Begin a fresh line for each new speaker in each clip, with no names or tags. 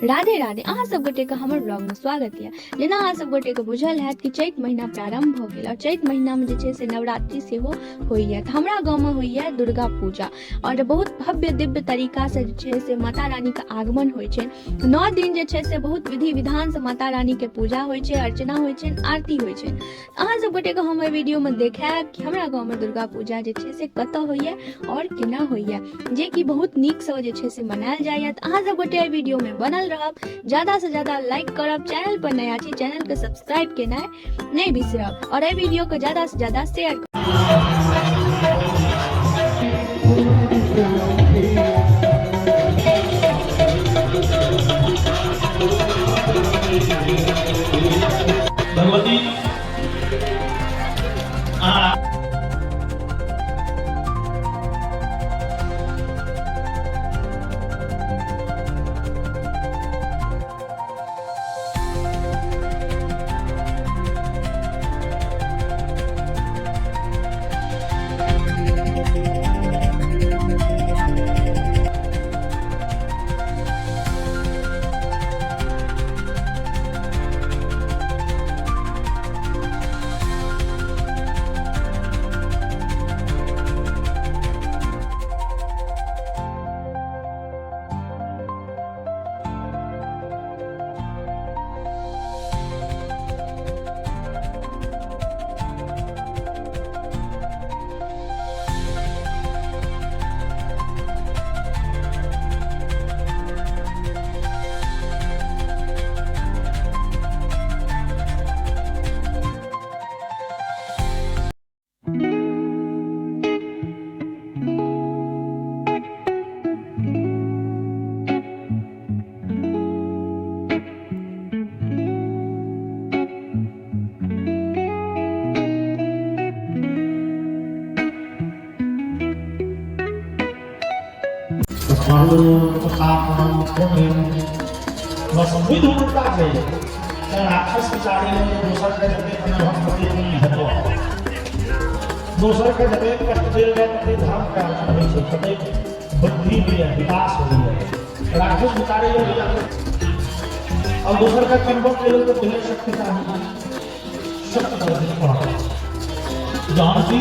राधे राधे, अहाँ सब गोटे के हमर ब्लॉग में स्वागत यऽ। जेना अहाँ सब गोटे के बुझल हैत कि चैत महीना प्रारंभ भऽ गेल और चैत महीना में जे छै से नवरात्रि सेहो होइया। तऽ हमरा गाँव में होइया दुर्गा पूजा और बहुत भव्य दिव्य तरीका से जे छै से माता रानी के आगमन होइ छै। 9 दिन जे छै से बहुत विधि विधान से माता रानी के पूजा होइ छै, अर्चना होइ छै, आरती होइ छै। अहाँ सब गोटे के हम एहि वीडियो में देखायब कि हमरा गाँव में दुर्गा पूजा जे छै से कतऽ होइया और केना होइया, जे कि बहुत नीक से जे छै से मनायल जाइया। तऽ अहाँ सब गोटे एहि वीडियो में बनल रहब, ज्यादा से ज्यादा लाइक करब, चैनल पर नया छी चैनल के सब्सक्राइब केनाइ नहीं बिसरब और एहि वीडियो के ज्यादा से ज्यादा शेयर करब।
भगवती बस बुद्धि उल्टा छै राक्षस विचारी दोसर के जतेक अनुभव ततेक नहि हेतौ, दोसर के जतेक कष्ट देल जाय ततेक धर्म के अर्जन होइ छै, ततेक बुद्धि होइए, विकास होइए। राक्षस विचारे और दोसर के कन्वर्ट लेल तऽ पहिले शक्ति चाही, शक्ति पड़त। जहन कि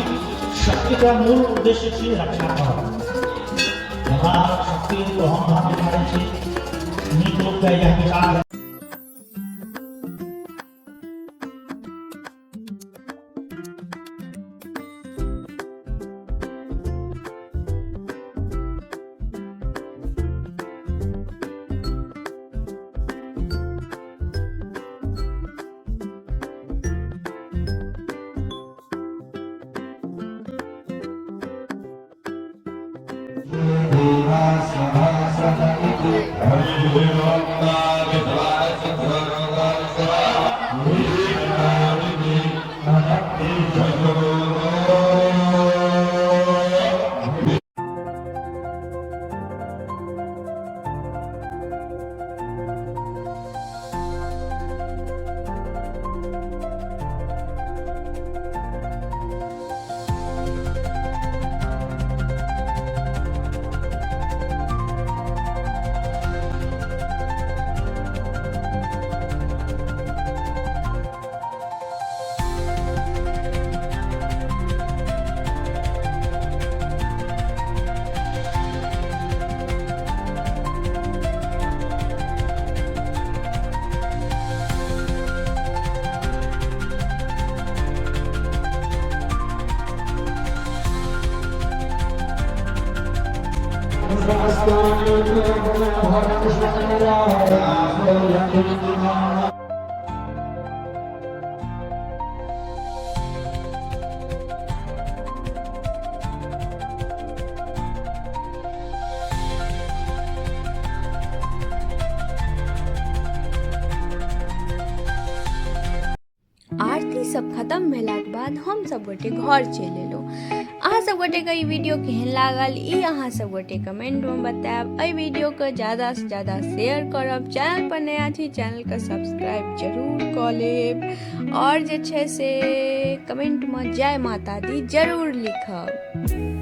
शक्ति का मूल उद्देश्य छी रक्षा करब। हमरा शक्ति तो हम अहाँ विचारै छी, नीक लोकके इएह विचार।
आरती सब खत्म भेलाके बाद हम सब गोटे घर चलि एलहुँ। अहाँ सब गोटेके ई वीडियो केहन लागल ई अहाँ सब गोटे कमेंटमे बतायब। एहि वीडियोके ज़्यादासँ ज़्यादा शेयर करब, चैनल पर नया छी चैनलके सब्सक्राइब जरूर कऽ लेब और जे छै से कमेंटमे जय माता दी जरूर लिखब।